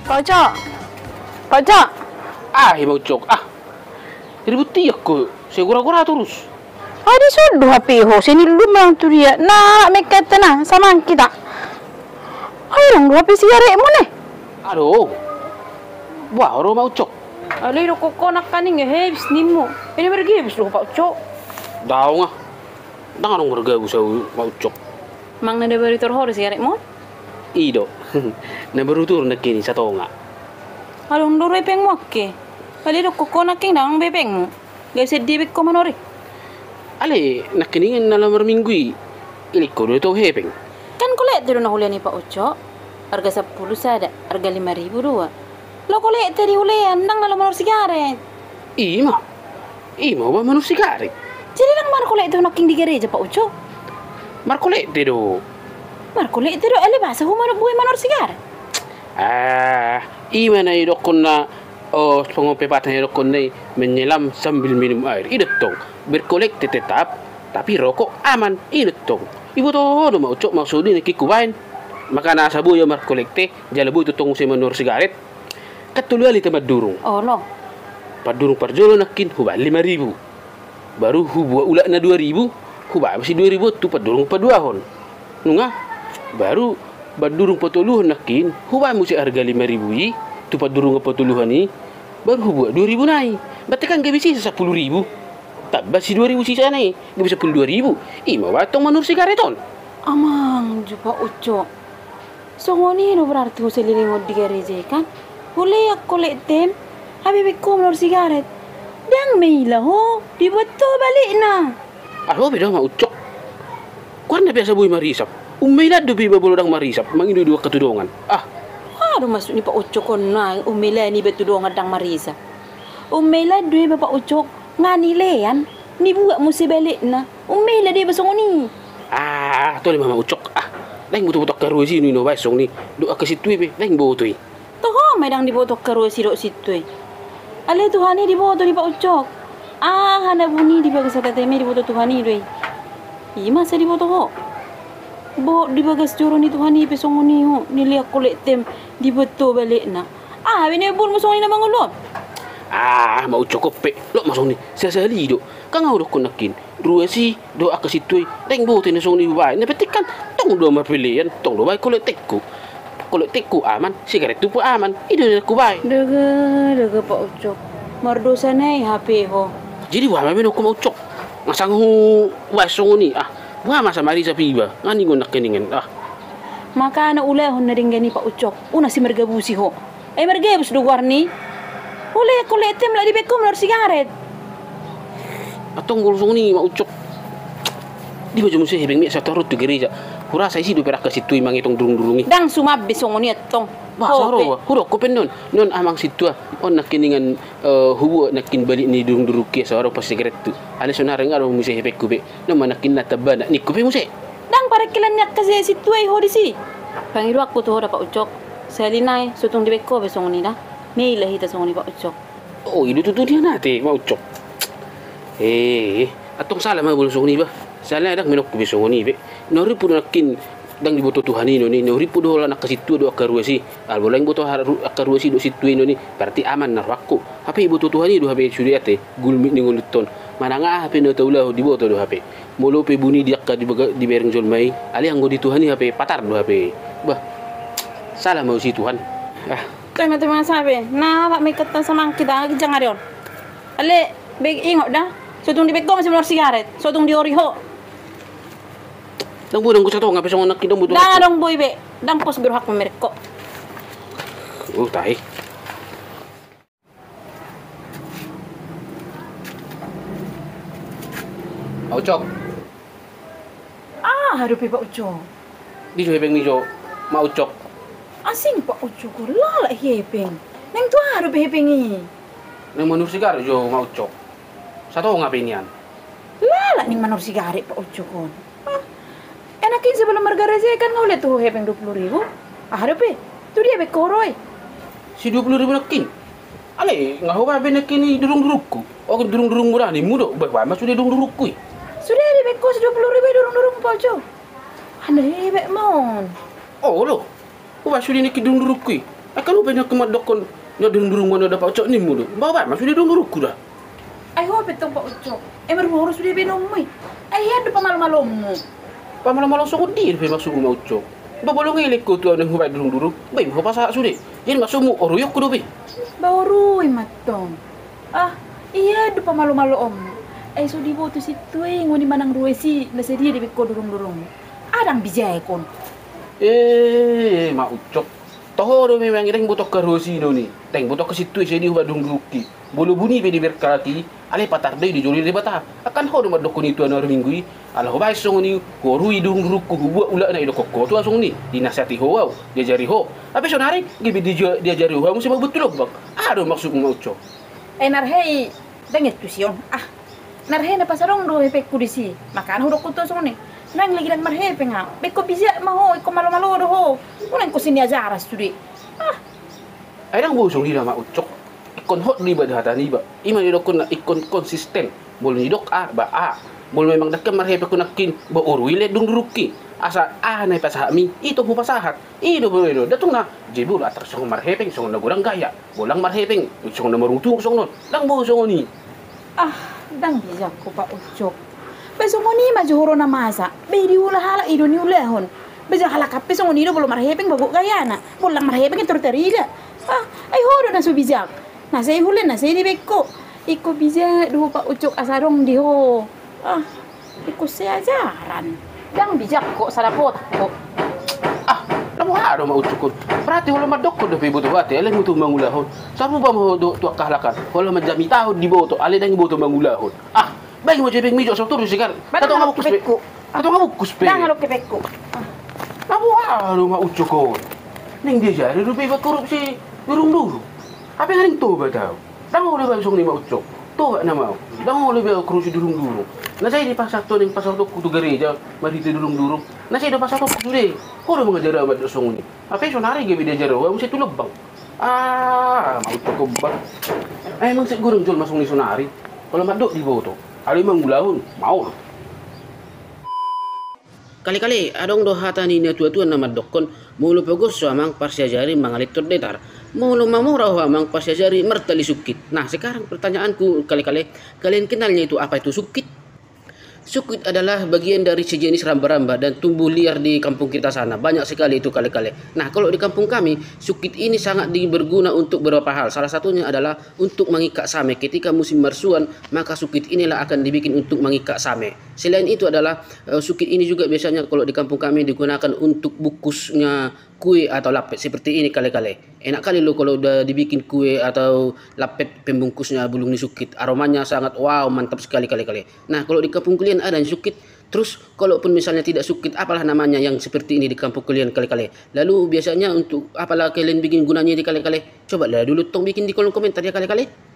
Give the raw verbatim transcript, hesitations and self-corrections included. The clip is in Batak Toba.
Pak Ucok. Pak Ucok. Ah, ima Ucok. Ah. Ribut tiak ko. Saya gora-gora terus. Adi sodo H P ho, sini dulu mang tu dia. Nah, mekete nah, sama kita. Ayo dong, dua H P sigaretmu nih. Aduh. Wah, ro Mak Ucok. Ale, do koko nangkaning, eh, habis nimmu. Ini mergi habis lo Pak Ucok. Daong ah. Ndang adong margabus au Mak Ucok. Mang na da baru itor ho do sigaretmu? I do. Na baru itor nangkin i satonga. Adong do ro hepengmu angke. Pala didok ho nangkin ndang adong be hepengmu. Gabe sadia be ho manori. Ale nangkiningan na laho marminggu i. Ilik ho do tu hepeng. Kan kolekte do na hulean i Pak Ucok. Arga sampulu sada, arga lima ribu dua. Lo kolekte di hulean, ndang na laho manori sigaret. Ima. Ima huba manori sigaret. Jadi ndang markolekte ho nangkin di gareja Pak Ucok? Markolekte do. Markolekte do, ale boasa huba manori sigaret? Ah, ima na idokkon na, oh, songon pepatah na idokkon na i, menyelam sambil minum air. I do tong, berkolekte tetap, tapi rokok aman. I do tong. Iboto ho do Mak Ucok maksud i nangkin hubaen. Makana asa boi au markolekte, jala boi tong muse manori sigaret. Kan tolu hali ta mandurung. Olo. Pandurung parjolo nangkin hubaen lima ribu. Baru hubuat ulak na dua ribu, hubaen muse dua ribu tu pandurung paduahon. Nunga, baru pandurung patoluhon nangkin, hubaen muse arga lima ribu i, tu pandurung patoluhon i, baru hubuat dua ribu nai. Berarti kan gabe sisa sampulu ribu. Tamba si dua ribu sisa nai, gabe sampulu dua ribu. Ima hubaen tong manori sigaret on. Amang jo Pak Ucok. Songon i do berarti ho salilingon di gareja i kan? Hulean kolektem, hape be ho manori sigaret. Ndang maila ho, dibuat ho balekna. Adong be da Mak Ucok. Goarna pe asa boi marisap. Ummailaan do be iba molo ndang marisap, mangido di angka tu dongan. Ah. Aha do maksud ni Pak Ucok on na ummailaan iba tu dongan ndang marisap? Ummailaan do iba Pak Ucok, nga nilean, nibuat muse balekna. Ummaila do iba songon i. Ah, tole ma Mak Ucok. Ah, naeng boto-boto angka ruas i nuaeng hubaen songon i. Dohot angka sintua i pe, naeng boto i. Toho ma i ndang diboto angka ruas i dohot sintua i. Alai Tuhan i diboto di Pak Ucok. Aha na buni di bagas hata eme diboto Tuhan i do i. Ima asa diboto ho. Bohot di bagas joro ni Tuhan i pe songon i ho, nilean kolektem dibuat ho balekna. Aha be na ibuatmu songon i na mangolu on? Ah, Mak Ucok on pe, lot ma songon i, sasahali do. Kan nga hudokkon nangkin, ruas i dohot angka sintua i, naeng boto i na songon i hubaen. Na penting kan tong do marpelean, tong do hubaen kolekteku. Kolekteku aman, sigarethu pe aman, i do na hubaen. Daga, daga Pak Ucok. Mardosa nai hape ho. Jadi boha ma baenonku Mak Ucok? Nga sanga hubaen songon i, ah. Boha ma asa marisap iba, nga ningon nangkiningan, ah. Makana ulahon na denggan i Pak Ucok, unang simargabusi ho. Ai margabus do goarna i. Hulean kolektem, laho dibaen ho manori sigaret. Antong molo songon i Mak Ucok, dibaen jo muse hepengmi asa taruhon tu gareja. Hurasa isi dope angka sintua i mangetong durung-durung i. Ndang suman be songon i antong. Bah, ho pe. Hudokkon pe non, non amang sintua, on nangkiningan, eh, hubuat nangkin balik ni durung-durungki asa adong pos sigarethu. Alai sonari nga adong muse hepengku be. Non ma nangkin na tambana, ningku pe muse. Ndang parengkilan ni angka sintua i ho disi. Pangidoanku tu ho da Pak Ucok. Sahali nai, so tung dibaen ho be songon i da. Maila hita songon i Pak Ucok. Oh, i do tutu nian ate Mak Ucok. Eh, antong sala ma molo songon i bah. Sala ndang baenonku be songon i be. Na hurippu do nangkin ndang diboto Tuhan i non i. Na hurippu do holan angka sintua dohot angka ruas i. Alai molo ndang diboto angka ruas i dohot sintua i non i, berarti aman na rohangku. Hape diboto Tuhan i do hape sude ate. Gulmit ni ngolunta on. Manang aha pe na taulahon diboto do hape. Molo pe buni di angka dibaga-, dibereng jolma i, alai anggo di Tuhan i hape patar do hape. Bah. Sala ma usi Tuhan. Ah. Toe ma, toe ma asa be. Na, Pak, mekatan samang kita ginjang ari on. Ale, be ingot da. So tung dibaen ho muse manori sigaret. So tung diori ho. Ndang boi, ndang boi satonga pe songon nangkin ndang boi tu. Ndang adong boi be. Ndang pos be rohangku mamereng ho. Oh, tahe. Mak Ucok. Aha dope Pak Ucok? Di jo hepengmi jo, Mak Ucok. Asing Pak Ucok, lalap hepeng. Naeng tu aha dope hepeng i? Naeng manuri sigaret jo, Mak Ucok. Satonga pe nian. Lalap naeng manuri sigaret Pak Ucok on. Ah, e nangkin sebelum margareja kan nga hulean tu ho hepeng dua puluh ribu. Aha dope? Tu dia be ho ro i? Si dua puluh ribu nangkin. Ale, nga hubaen be nangkin i durung-durungku. Oke, durung-durungmu da nimmu do. Bah, bah, ma sude durung-durungku i. Sude dibaen ho si dua puluh ribu i durung-durungmu Pak Ucok. Anda hebat mon. Oh, lo. Hubaen sude nangkin durung-durungku i. Ai kan au pe na mandokkon na durung-durung ma na dapot, Ucok, nimmu do. Baen ma sude durung-durungku da. Ai ho pe tong, Pak Ucok. Ai marhua ho do sude baenonmu i. Ai hian do pamalomaloonmu. Pamalomaloon songon dia dope maksudmu, Mak Ucok? Ba molo ngelek ho tu au naeng hubaen durung-durung, baen ma hupasahat sude. Jadi maksudmu oruionku dope? Ba orui ma tong. Ah, hian do pamalomaloonmu. Ai so diboto sintua i ngoni manang ruas i na sadia dibaen ho durung-durungmu. Ah, ndang bisa i kon. Eh, Mak Ucok. Toho do memang i, ndang diboto ho ruas i, noni. Ndang diboto ho sintua i sadia hubaen durung-durungki. Molo buni pe diberkati, alai patar do i di jolo ni Debata. Angkan ho do mandokkon i tu anak minggu i, ala hubaen songon i, huorui durung-durungku, hubuat ulaonna, didokkon ho tu au songon i, dinasihati ho au, diajari ho. Hape sonari gabe dia-, diajari ho au muse mambuat tu lobang. Aha do maksudmu, Mak Ucok? Eh, na marhe i ndang i tusi on. Ah, na marhe na pas adong do hepengku disi. Makana hudokkon tu au songon i. Naeng lagi ndang marhepeng au. Ba ingkon bijak ma ho, ingkon malo-malo do ho. Unang ingkon sian ni ajaran sude. Ah. Ai ndang boi songon i da, Mak Ucok. Ingkon hot do iba di hata niba. I ma didokkon na ingkon konsisten. Molo nidok A, ba A. Molo memang ndang hian marhepeng ho nangkin, ba orui le durung-durungki. Asa aha na dipasahatmi, i tong hupasahat. I do boi do. Nda tung na jebul atar songon marhepeng, songon na godang gaya. Molo ndang marhepeng, songon na marungu-ungu songon on. Ndang boi songon i. Ah, ndang bijak ho, Pak Ucok. Ba songon i ma jo ho do na masa. Ba i diula halak, i do niulahon. Ba jala halak an pe songon i do, molo marhepeng bagot gayana. Molo ndang marhepeng tor tarida. Ah, ai ho do na so bijak. Na sai hulen, na sai dibaen ho. Ingkon bijak do ho, Pak Ucok, asa adong di ho. Ah, ingkon sai ajaran. Ndang bijak ho, sada potak ho. Ah, na boha do, Mak Ucok, on? Berarti holan mandokkon dope diboto ho ate, alai molo mangulahon. Sarupa ma ho dohot tu angka halak an. Holan manjamitahon diboto, alai ndang diboto mangulahon. Ah, baen ma jo hepengmi, Ucok, so torus sigar. Ba ndang adong hepengku. Ndang adong hepengku. Ah. Na boha do, Mak Ucok, on? Naeng diajari dope iba korupsi durung-durung. Hape naeng tobat au. Ndang olo be au songon i, Mak Ucok. Tobat nama au. Ndang olo be au korupsi durung-durung. Na sai dipasahat ho naeng pasahatonku tu gareja marhite durung-durung. Na sai do pasahatonku sude. Ho do mangajari au mandok songon i. Hape sonari gabe diajari ho au muse tu lobang. Ah, Mak Ucok, on ba. Ai emang sai godang jolma songon i sonari. Holan mandok diboto, alai mangulahon maol. Kale-kale, adong do hata ni natua-tua na mandokkon, molo pogos so amang parsiajari mangalehon detar. Molo mamora ho amang parsiajari martali sungkit. Nah, sekarang pertanyaanku, kale-kale, kalian kenalnya itu apa itu sungkit? Sungkit adalah bagian dari sejenis ramba-ramba dan tumbuh liar di kampung kita sana. Banyak sekali itu, kale-kale. Nah, kalau di kampung kami, sungkit ini sangat di-, berguna untuk beberapa hal. Salah satunya adalah untuk mengikat same. Ketika musim marsuan, maka sungkit inilah akan dibikin untuk mengikat same. Selain itu adalah, eh, sungkit ini juga biasanya kalau di kampung kami digunakan untuk bungkusnya kue atau lapet seperti ini, kale-kale. Enak kali lo kalau udah dibikin kue atau lapet pembungkusnya bulung ni sungkit. Aromanya sangat, wow, mantap sekali, kale-kale. Nah, kalau di kampung kalian ada sungkit? Terus, kalaupun misalnya tidak sungkit, apalah namanya yang seperti ini di kampung kalian, kale-kale? Lalu, biasanya untuk apalah kalian bikin gunanya ini, kale-kale? Coba lah dulu tong bikin di kolom komentar ya, kale-kale.